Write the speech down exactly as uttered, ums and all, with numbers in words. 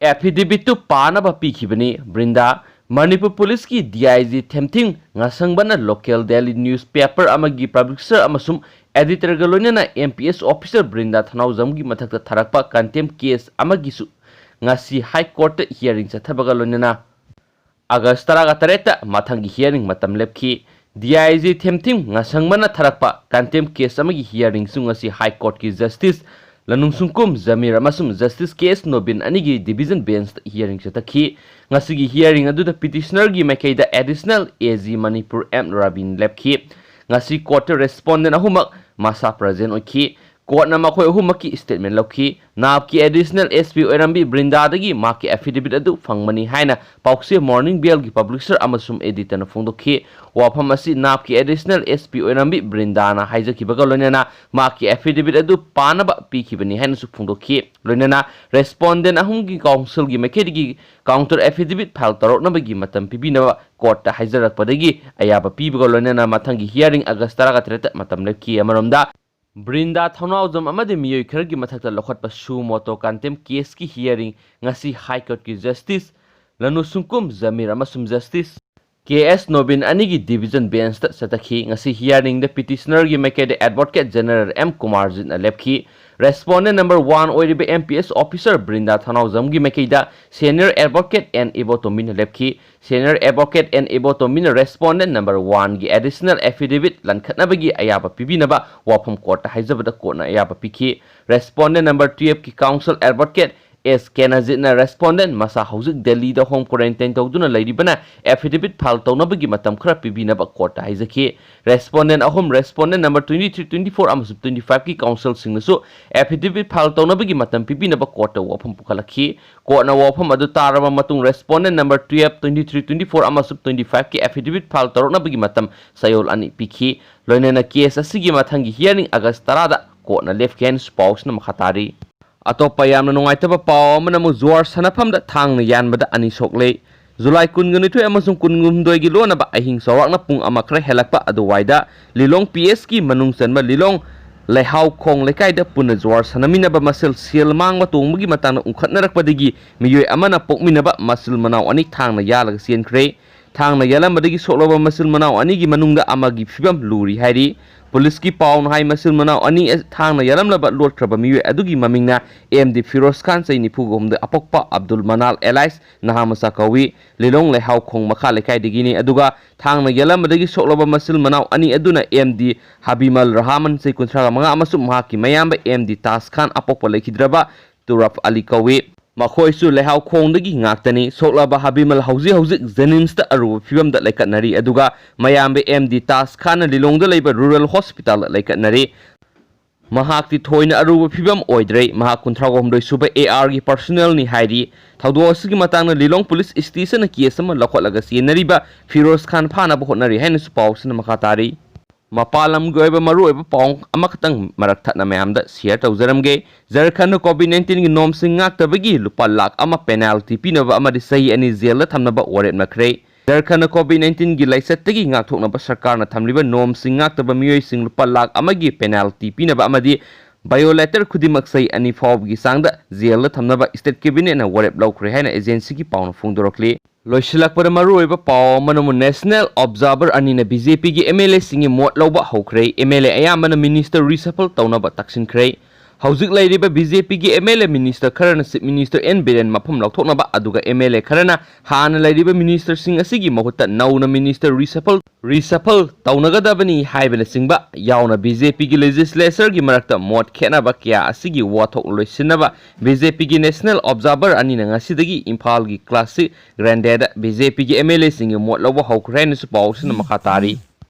ꯑꯦꯐꯤꯗꯦꯕꯤꯠꯇꯨ ꯄꯥꯅꯕ ꯄꯤꯈꯤꯕꯅꯤ꯫ ꯕ꯭ꯔꯤꯟꯗꯥ, ꯃꯅꯤꯄꯨꯔ ꯄꯨꯂꯤꯁꯀꯤ D I G Themthing ꯉꯥꯁꯪꯕꯅ local daily news paper ꯑꯃꯒꯤ ꯄꯕ꯭ꯂꯤꯁꯔ ꯑꯃꯁꯨꯡ ꯑꯦꯗꯤꯇꯔꯒ ꯂꯣꯏꯅꯅ ꯑꯦꯝ ꯄꯤ ꯑꯦꯁ ꯑꯣꯐꯤꯁꯔ ꯕ꯭ꯔꯤꯟꯗꯥ ꯊꯅꯥꯎꯖꯝꯒꯤ ꯃꯊꯛꯇ ꯊꯥꯔꯛꯄ ꯀꯟꯇꯦꯝ ꯀꯦꯁ ꯑꯃꯒꯤꯁꯨ ꯉꯁꯤ ꯍꯥꯏ ꯀꯣꯔꯠꯇ ꯍꯤꯌꯥꯔꯤꯡ ꯆꯠꯊꯕꯒ ꯂꯣꯏꯅꯅ ꯑꯥꯒꯁ ꯇꯔꯥꯒ ꯇꯔꯦꯠꯇ ꯃꯊꯪꯒꯤ ꯍꯤꯌꯥꯔꯤꯡ ꯃꯇꯝ ꯂꯦꯞꯈꯤ꯫ ꯗꯤ ꯑꯥꯏ ꯖꯤ ꯊꯦꯝꯊꯤꯡ ꯉꯥꯁꯪꯕꯅ ꯊꯥꯔꯛꯄ ꯀꯟꯇꯦꯝ ꯀꯦꯁ ꯑꯃꯒꯤ ꯍꯤꯌꯥꯔꯤꯡꯁꯨ ꯉꯁꯤ ꯍꯥꯏ ꯀꯣꯔꯠꯀꯤ ꯖꯁꯇꯤꯁ ꯂꯅꯨꯡꯁꯨꯡꯀꯨꯝ ꯖꯃꯤꯔ ꯑꯃꯁꯨꯡ ꯖꯁꯇꯤꯁ ꯀꯦ ꯑꯦꯁ ꯅꯣꯕꯤꯟ ꯑꯅꯤꯒꯤ ꯗꯤꯚꯤꯖꯟ ꯕꯦꯟꯁꯇ ꯍꯤꯌꯥꯔꯤꯡ ꯆꯠꯊꯈꯤ꯫ ꯉꯁꯤꯒꯤ ꯍꯤꯌꯥꯔꯤꯡ ꯑꯗꯨꯗ ꯄꯤꯇꯤꯁꯅꯔꯒꯤ ꯃꯥꯏꯀꯩꯗ additional A G Manipur M Rabin ꯂꯦꯞꯈꯤ꯫ ꯉꯁꯤ ꯀꯣꯔꯠꯇ ꯔꯦꯁꯄꯣꯟꯗꯦꯟ ꯑꯍꯨꯝꯃꯛ ꯃꯁꯥ ꯄ꯭ꯔꯖꯦꯟ ꯑꯣꯏꯈꯤ꯫ ꯀꯣꯔꯠꯅ ꯃꯈꯣꯏ ꯑꯍꯨꯝꯃꯛꯀꯤ ꯁ꯭ꯇꯦꯠꯃꯦꯟ ꯂꯧꯈꯤ꯫ ꯅꯥꯞꯀꯤ ꯑꯦꯗꯤꯁꯅꯦꯜ ꯑꯦꯁ ꯄꯤ ꯑꯣꯏꯔꯝꯕꯤ ꯕ꯭ꯔꯤꯟꯗꯥꯗꯒꯤ ꯃꯍꯥꯛꯀꯤ ꯑꯦꯐꯤꯗꯦꯕꯤꯠ ꯑꯗꯨ ꯐꯪꯕꯅꯤ ꯍꯥꯏꯅ ꯄꯥꯎꯆꯦ ꯃꯣꯔꯅꯤꯡ ꯕꯦꯜꯒꯤ ꯄꯕ꯭ꯂꯤꯁꯔ ꯑꯃꯁꯨꯡ ꯑꯦꯗꯤꯇꯔꯅ ꯐꯣꯡꯗꯣꯛꯈꯤ꯫ ꯋꯥꯐꯝ ꯑꯁꯤ ꯅꯥꯞꯀꯤ ꯑꯦꯗꯤꯁꯅꯦꯜ ꯑꯦꯁ ꯄꯤ ꯑꯣꯏꯔꯝꯕꯤ ꯕ꯭ꯔꯤꯟꯗꯥꯅ ꯍꯥꯏꯖꯈꯤꯕꯒ ꯂꯣꯏꯅꯅ ꯃꯍꯥꯛꯀꯤ ꯑꯦꯐꯤꯗꯦꯕꯤꯠ ꯑꯗꯨ ꯄꯥꯅꯕ ꯄꯤꯈꯤꯕꯅꯤ ꯍꯥꯏꯅꯁꯨ ꯐꯣꯡꯗꯣꯛꯈꯤ꯫ ꯂꯣꯏꯅꯅ ꯔꯦꯁꯄꯣꯟꯗꯦꯟ ꯑꯍꯨꯝꯒꯤ ꯀꯥꯎꯟꯁꯤꯜꯒꯤ ꯃꯥꯏꯀꯩꯗꯒꯤ ꯀꯥꯎꯟꯇꯔ ꯑꯦꯐꯤꯗꯦꯕꯤꯠ ꯐꯥꯏꯜ ꯇꯧꯔꯛꯅꯕꯒꯤ ꯃꯇꯝ ꯄꯤꯕꯤꯅꯕ ꯀꯣꯔꯠꯇ ꯍꯥꯏꯖꯔꯛꯄꯗꯒꯤ ꯑꯌꯥꯕ ꯄꯤꯕꯒ ꯂꯣꯏꯅꯅ ꯃꯊꯪꯒꯤ ꯍꯤꯌꯥꯔꯤꯡ ꯑꯥꯒꯁ ꯇꯔꯥꯒ ꯇꯔꯦꯠꯇ ꯃꯇꯝ ꯂꯦꯞꯈꯤ꯫ ꯑꯃꯔꯣꯝꯗ, ꯕ꯭ꯔꯤꯟꯗꯥ ꯊꯧꯅꯥꯎꯖꯝ ꯑꯃꯗꯤ ꯃꯤꯑꯣꯏ ꯈꯔꯒꯤ ꯃꯊꯛꯇ ꯂꯧꯈꯠꯄ ꯁꯨ ꯃꯣꯇꯣ ꯀꯟꯇꯦꯝ ꯀꯦꯁꯀꯤ ꯍꯤꯌꯥꯔꯤꯡ ꯉꯁꯤ ꯍꯥꯏ ꯀꯣꯔꯠꯀꯤ ꯖꯁꯇꯤꯁ ꯂꯅꯨꯁꯨꯡꯀꯨꯝ ꯖꯃꯤꯔ ꯑꯃꯁꯨꯡ ꯖꯁꯇꯤꯁ ꯀꯦ ꯑꯦꯁ ꯅꯣꯕꯤꯟ ꯑꯅꯤꯒꯤ ꯗꯤꯚꯤꯖꯟ ꯕꯦꯟꯁꯇ ꯆꯠꯊꯈꯤ꯫ ꯉꯁꯤ ꯍꯤꯌꯥꯔꯤꯡꯗ ꯄꯤꯇꯤꯁꯅꯔꯒꯤ ꯃꯥꯏꯀꯩꯗ ꯑꯦꯗꯚꯣꯀꯦꯠ ꯖꯦꯅꯔꯦꯜ ꯑꯦꯝ ꯀꯨꯃꯥꯔꯖꯤꯠꯅ ꯂꯦꯞꯈꯤ꯫ ꯔꯦꯁꯄꯣꯟꯗꯦꯟ ꯅꯝꯕꯔ ꯋꯥꯟ ꯑꯣꯏꯔꯤꯕ M P S officer Brinda ꯊꯧꯅꯥꯎꯖꯝꯒꯤ ꯃꯥꯏꯀꯩꯗ ꯁꯦꯅꯤꯌꯔ ꯑꯦꯗꯚꯣꯀꯦꯠ ꯑꯦꯟ ꯏꯕꯣꯇꯣꯃꯤꯅ ꯂꯦꯞꯈꯤ꯫ ꯁꯦꯅꯤꯌꯔ ꯑꯦꯗꯚꯣꯀꯦꯠ ꯑꯦꯟ ꯏꯕꯣꯇꯣꯃꯤꯅ ꯔꯦꯁꯄꯣꯟꯗꯦꯟ ꯅꯝꯕꯔ ꯋꯥꯟꯒꯤ ꯑꯦꯗꯤꯁꯅꯦꯜ ꯑꯦꯐꯤꯗꯦꯕꯤꯠ ꯂꯟꯈꯠꯅꯕꯒꯤ ꯑꯌꯥꯕ ꯄꯤꯕꯤꯅꯕ ꯋꯥꯐꯝ ꯀꯣꯔꯠꯇ ꯍꯥꯏꯖꯕꯗ ꯀꯣꯔꯠꯅ ꯑꯌꯥꯕ ꯄꯤꯈꯤ꯫ ꯔꯦꯁꯄꯣꯟꯗꯦꯟ ꯅꯝꯕꯔ ꯇꯨꯌꯦꯜꯐꯀꯤ ꯀꯥꯎꯟꯁꯤꯜ ꯑꯦꯗꯚꯣꯀꯦꯠ ꯑꯦꯁ ꯀꯦꯅꯖꯤꯠꯅ ꯔꯦꯁꯄꯣꯟꯗꯦꯟ ꯃꯁꯥ ꯍꯧꯖꯤꯛ ꯗꯦꯜꯂꯤꯗ ꯍꯣꯝ ꯀ꯭ꯋꯥꯔꯦꯟꯇꯥꯏꯟ ꯇꯧꯗꯨꯅ ꯂꯩꯔꯤꯕꯅ ꯑꯦꯐꯤꯗꯦꯕꯤꯠ ꯐꯥꯏꯜ ꯇꯧꯅꯕꯒꯤ ꯃꯇꯝ ꯈꯔ ꯄꯤꯕꯤꯅꯕ ꯀꯣꯔꯠꯇ ꯍꯥꯏꯖꯈꯤ꯫ ꯔꯦꯁꯄꯣꯟꯗꯦꯟ ꯑꯍꯨꯝ, respondent number twenty three, twenty four ꯑꯃꯁꯨꯡ ꯇ꯭ꯋꯦꯟꯇꯤ ꯐꯥꯏꯚꯀꯤ ꯀꯥꯎꯟꯁꯤꯜꯁꯤꯡꯅꯁꯨ ꯑꯦꯐꯤꯗꯦꯕꯤꯠ ꯐꯥꯏꯜ ꯇꯧꯅꯕꯒꯤ ꯃꯇꯝ ꯄꯤꯕꯤꯅꯕ ꯀꯣꯔꯠꯇ ꯋꯥꯐꯝ ꯄꯨꯈꯠꯂꯛꯈꯤ꯫ ꯀꯣꯔꯠꯅ ꯋꯥꯐꯝ ꯑꯗꯨ ꯇꯥꯔꯕ ꯃꯇꯨꯡ ꯔꯦꯁꯄꯣꯟꯗꯦꯟ ꯅꯝꯕꯔ ꯇꯨꯌꯦꯜꯐ, ꯇ꯭ꯋꯦꯟꯇꯤ ꯊ꯭ꯔꯤ, ꯇ꯭ꯋꯦꯟꯇꯤ ꯐꯣꯔ ꯑꯃꯁꯨꯡ ꯇ꯭ꯋꯦꯟꯇꯤ ꯐꯥꯏꯚꯀꯤ ꯑꯦꯐꯤꯗꯦꯕꯤꯠ ꯐꯥꯏꯜ ꯇꯧꯔꯛꯅꯕꯒꯤ ꯃꯇꯝ ꯆꯌꯣꯜ ꯑꯅꯤ ꯄꯤꯈꯤ꯫ ꯂꯣꯏꯅꯅ ꯀꯦꯁ ꯑꯁꯤꯒꯤ ꯃꯊꯪꯒꯤ ꯍꯤꯌꯥꯔꯤꯡ ꯑꯥꯒꯁ ꯇꯔꯥꯗ ꯀꯣꯔꯠꯅ ꯂꯦꯞꯈꯤ ꯍꯥꯏꯅꯁꯨ ꯄꯥꯎꯁꯤꯅ ꯃꯈꯥ ꯇꯥꯔꯤ꯫ ꯑꯇꯣꯞꯄ ꯌꯥꯝꯅ ꯅꯨꯡꯉꯥꯏꯇꯕ ꯄꯥꯎ ꯑꯃꯅ ꯑꯃꯨꯛ ꯖꯨꯋꯥꯔ ꯁꯥꯟꯅꯐꯝꯗ ꯊꯥꯡꯅ ꯌꯥꯟꯕꯗ ꯑꯅꯤ ꯁꯣꯛꯂꯦ꯫ ꯖꯨꯂꯥꯏ ꯀꯨꯟꯒ ꯅꯤꯊꯣꯏ ꯑꯃꯁꯨꯡ ꯀꯨꯟꯍꯨꯝꯗꯣꯏꯒꯤ ꯂꯣꯟꯅꯕ ꯑꯍꯤꯡ ꯆꯥꯎꯔꯥꯛꯅ ꯄꯨꯡ ꯑꯃ ꯈꯔ ꯍꯦꯜꯂꯛꯄ ꯑꯗꯨꯋꯥꯏꯗ ꯂꯤꯂꯣꯡ ꯄꯤ ꯑꯦꯁꯀꯤ ꯃꯅꯨꯡ ꯆꯟꯕ ꯂꯤꯂꯣꯡ ꯂꯩꯍꯥꯎꯈꯣꯡ ꯂꯩꯀꯥꯏꯗ ꯄꯨꯟꯅ ꯖꯨꯋꯥꯔ ꯁꯥꯟꯅꯃꯤꯟꯅꯕ ꯃꯁꯦꯜ ꯁꯦꯜ ꯃꯥꯡꯕ ꯇꯣꯡꯕꯒꯤ ꯃꯇꯥꯡꯗ ꯎꯪꯈꯠꯅꯔꯛꯄꯗꯒꯤ ꯃꯤꯑꯣꯏ ꯑꯃꯅ ꯄꯣꯛꯃꯤꯟꯅꯕ ꯃꯁꯦꯜ ꯃꯅꯥꯎ ꯑꯅꯤ ꯊꯥꯡꯅ ꯌꯥꯜꯂꯒ ꯆꯦꯟꯈ꯭ꯔꯦ꯫ ꯊꯥꯡꯅ ꯌꯥꯜꯂꯝꯕꯗꯒꯤ ꯁꯣꯛꯂꯕ ꯃꯁꯦꯜ ꯃꯅꯥꯎ ꯑꯅꯤꯒꯤ ꯃꯅꯨꯡꯗ ꯑꯃꯒꯤ ꯐꯤꯕꯝ ꯂꯨꯔꯤ ꯍꯥꯏꯔꯤ꯫ ꯄꯨꯂꯤꯁꯀꯤ ꯄꯥꯎꯅ ꯍꯥꯏ, ꯃꯁꯦꯜ ꯃꯅꯥꯎ ꯑꯅꯤ ꯑꯁꯤ ꯊꯥꯡꯅ ꯌꯥꯜꯂꯝꯂꯕ ꯂꯣꯠꯈ꯭ꯔꯕ ꯃꯤꯑꯣꯏ ꯑꯗꯨꯒꯤ ꯃꯃꯤꯡꯅ ꯑꯦꯝ ꯗꯤ ꯐꯤꯔꯣꯖ ꯈꯥꯟ, ꯆꯍꯤ ꯅꯤꯐꯨꯒ ꯍꯨꯝꯗꯣꯏ, ꯑꯄꯣꯛꯄ ꯑꯕꯗꯨꯜ ꯃꯅꯥꯜ ꯑꯦꯂꯥꯏꯁ ꯅꯍꯥ ꯃꯆꯥ ꯀꯧꯏ꯫ ꯂꯤꯂꯣꯡ ꯂꯩꯍꯥꯎꯈꯣꯡ ꯃꯈꯥ ꯂꯩꯀꯥꯏꯗꯒꯤꯅꯤ꯫ ꯑꯗꯨꯒ ꯊꯥꯡꯅ ꯌꯥꯜꯂꯝꯕꯗꯒꯤ ꯁꯣꯛꯂꯕ ꯃꯁꯦꯜ ꯃꯅꯥꯎ ꯑꯅꯤ ꯑꯗꯨꯅ ꯑꯦꯝ ꯗꯤ ꯍꯕꯤꯃꯜ ꯔꯍꯥꯃꯟ, ꯆꯍꯤ ꯀꯨꯟꯊ꯭ꯔꯥ ꯃꯉꯥ, ꯑꯃꯁꯨꯡ ꯃꯍꯥꯛꯀꯤ ꯃꯌꯥꯝꯕ ꯑꯦꯝ ꯗꯤ ꯇꯥꯖ ꯈꯥꯟ, ꯑꯄꯣꯛꯄ ꯂꯩꯈꯤꯗ꯭ꯔꯕ ꯇꯨꯔꯐ ꯑꯂꯤ ꯀꯧꯏ꯫ ꯃꯈꯣꯏꯁꯨ ꯂꯩꯍꯥꯎꯈꯣꯡꯗꯒꯤ ꯉꯥꯛꯇꯅꯤ꯫ ꯁꯣꯛꯂꯕ ꯍꯕꯤꯃꯜ ꯍꯧꯖꯤꯛ ꯍꯧꯖꯤꯛ ꯖꯦꯅꯤꯝꯁꯇ ꯑꯔꯨꯕ ꯐꯤꯕꯝꯗ ꯂꯩꯈꯠꯅꯔꯤ, ꯑꯗꯨꯒ ꯃꯌꯥꯝꯕ ꯑꯦꯝ ꯗꯤ ꯇꯥꯖ ꯈꯥꯟꯅ ꯂꯤꯂꯣꯡꯗ ꯂꯩꯕ ꯔꯨꯔꯦꯜ ꯍꯣꯁꯄꯤꯇꯥꯜꯗ ꯂꯩꯈꯠꯅꯔꯤ꯫ ꯃꯍꯥꯛꯇꯤ ꯊꯣꯏꯅ ꯑꯔꯨꯕ ꯐꯤꯕꯝ ꯑꯣꯏꯗ꯭ꯔꯦ꯫ ꯃꯍꯥꯛ ꯀꯨꯟꯊ꯭ꯔꯥ ꯍꯨꯝꯗꯣꯏ ꯁꯨꯕ ꯑꯦ ꯑꯥꯔꯒꯤ ꯄꯔꯁꯣꯅꯦꯜꯅꯤ ꯍꯥꯏꯔꯤ꯫ ꯊꯧꯗꯣꯛ ꯑꯁꯤꯒꯤ ꯃꯇꯥꯡꯗ ꯂꯤꯂꯣꯡ ꯄꯨꯂꯤꯁ ꯁ꯭ꯇꯦꯁꯟꯅ ꯀꯦꯁ ꯑꯃ ꯂꯧꯈꯠꯂꯒ ꯆꯦꯟꯅꯔꯤꯕ ꯐꯤꯔꯣꯖ ꯈꯥꯟ ꯐꯥꯅꯕ ꯍꯣꯠꯅꯔꯤ ꯍꯥꯏꯅꯁꯨ ꯄꯥꯎꯁꯤꯅ ꯃꯈꯥ ꯇꯥꯔꯤ꯫ ꯃꯄꯥꯟ ꯂꯝꯒꯤ ꯑꯣꯏꯕ ꯃꯔꯨꯑꯣꯏꯕ ꯄꯥꯎ ꯑꯃꯈꯛꯇꯪ ꯃꯔꯛ ꯊꯠꯅ ꯃꯌꯥꯝꯗ ꯁꯤꯌꯔ ꯇꯧꯖꯔꯝꯒꯦ꯫ ꯖꯔꯈꯟꯗ ꯀꯣꯚꯤꯗ ꯅꯥꯏꯟꯇꯤꯟꯒꯤ ꯅꯣꯝꯁꯤꯡ ꯉꯥꯛꯇꯕꯒꯤ ꯂꯨꯄꯥ ꯂꯥꯈ ꯑꯃ ꯄꯦꯅꯥꯜꯇꯤ ꯄꯤꯅꯕ ꯑꯃꯗꯤ ꯆꯍꯤ ꯑꯅꯤ ꯖꯦꯜꯗ ꯊꯝꯅꯕ ꯋꯥꯔꯦꯞꯅꯈ꯭ꯔꯦ꯫ ꯖꯔꯈꯟꯗ ꯀꯣꯚꯤꯗ ꯅꯥꯏꯟꯇꯤꯟꯒꯤ ꯂꯥꯏꯆꯠꯇꯒꯤ ꯉꯥꯛꯊꯣꯛꯅꯕ ꯁꯔꯀꯥꯔꯅ ꯊꯝꯂꯤꯕ ꯅꯣꯝꯁꯤꯡ ꯉꯥꯛꯇꯕ ꯃꯤꯑꯣꯏꯁꯤꯡ ꯂꯨꯄꯥ ꯂꯥꯈ ꯑꯃꯒꯤ ꯄꯦꯅꯥꯜꯇꯤ ꯄꯤꯅꯕ ꯑꯃꯗꯤ ꯚꯥꯏꯑꯣꯂꯦꯇꯔ ꯈꯨꯗꯤꯡꯃꯛ ꯆꯍꯤ ꯑꯅꯤ ꯐꯥꯎꯕꯒꯤ ꯆꯥꯡꯗ ꯖꯦꯜꯗ ꯊꯝꯅꯕ ꯁ꯭ꯇꯦꯠ ꯀꯦꯕꯤꯅꯦꯠꯅ ꯋꯥꯔꯦꯞ ꯂꯧꯈ꯭ꯔꯦ ꯍꯥꯏꯅ ꯑꯦꯖꯦꯟꯁꯤꯒꯤ ꯄꯥꯎꯅ ꯐꯣꯡꯗꯣꯔꯛꯂꯤ꯫ ꯂꯣꯏꯁꯤꯜꯂꯛꯄꯗ ꯃꯔꯨꯑꯣꯏꯕ ꯄꯥꯎ ꯑꯃꯅ ꯑꯃꯨꯛ ꯅꯦꯁꯅꯦꯜ ꯑꯣꯕꯖꯥꯔꯚꯔ ꯑꯅꯤꯅ ꯕꯤ ꯖꯦ ꯄꯤꯒꯤ ꯑꯦꯝ ꯑꯦꯜ ꯑꯦꯁꯤꯡꯒꯤ ꯃꯣꯠ ꯂꯧꯕ ꯍꯧꯈ꯭ꯔꯦ꯫ ꯑꯦꯝ ꯑꯦꯜ ꯑꯦ ꯑꯌꯥꯝꯕꯅ ꯃꯤꯅꯤꯁꯇꯔ ꯔꯤꯁꯐꯜ ꯇꯧꯅꯕ ꯇꯛꯁꯤꯟꯈ꯭ꯔꯦ꯫ ꯍꯧꯖꯤꯛ ꯂꯩꯔꯤꯕ ꯕꯤ ꯖꯦ ꯄꯤꯒꯤ ꯑꯦꯝ ꯑꯦꯜ ꯑꯦ ꯃꯤꯅꯤꯁꯇꯔ ꯈꯔꯅ ꯆꯤꯐ ꯃꯤꯅꯤꯁꯇꯔ ꯑꯦꯟ ꯕꯤꯔꯦꯟ ꯃꯐꯝ ꯂꯧꯊꯣꯛꯅꯕ, ꯑꯗꯨꯒ ꯑꯦꯝ ꯑꯦꯜ ꯑꯦ ꯈꯔꯅ ꯍꯥꯟꯅ ꯂꯩꯔꯤꯕ ꯃꯤꯅꯤꯁꯇꯔꯁꯤꯡ ꯑꯁꯤꯒꯤ ꯃꯍꯨꯠꯇ ꯅꯧꯅ ꯃꯤꯅꯤꯁꯇꯔ ꯔꯤꯁꯐꯜ, ꯔꯤꯁꯐꯜ ꯇꯧꯅꯒꯗꯕꯅꯤ ꯍꯥꯏꯕꯅꯆꯤꯡꯕ ꯌꯥꯎꯅ ꯕꯤ ꯖꯦ ꯄꯤꯒꯤ ꯂꯦꯖꯤꯁꯂꯦꯆꯔꯒꯤ ꯃꯔꯛꯇ ꯃꯣꯠ ꯈꯦꯠꯅꯕ ꯀꯌꯥ ꯑꯁꯤꯒꯤ ꯋꯥꯊꯣꯛ ꯂꯣꯏꯁꯤꯟꯅꯕ ꯕꯤ ꯖꯦ ꯄꯤꯒꯤ ꯅꯦꯁꯅꯦꯜ ꯑꯣꯕꯖꯥꯔꯚꯔ ꯑꯅꯤꯅ ꯉꯁꯤꯗꯒꯤ ꯏꯝꯐꯥꯜꯒꯤ ꯀ꯭ꯂꯥꯁꯤꯛ ꯒ꯭ꯔꯦꯟꯗꯦꯗ ꯕꯤ ꯖꯦ ꯄꯤꯒꯤ ꯑꯦꯝ ꯑꯦꯜ ꯑꯦꯁꯤꯡꯒꯤ ꯃꯣꯠ ꯂꯧꯕ ꯍꯧꯈ꯭ꯔꯦ ꯍꯥꯏꯅꯁꯨ ꯄꯥꯎꯁꯤꯅ ꯃꯈꯥ ꯇꯥꯔꯤ꯫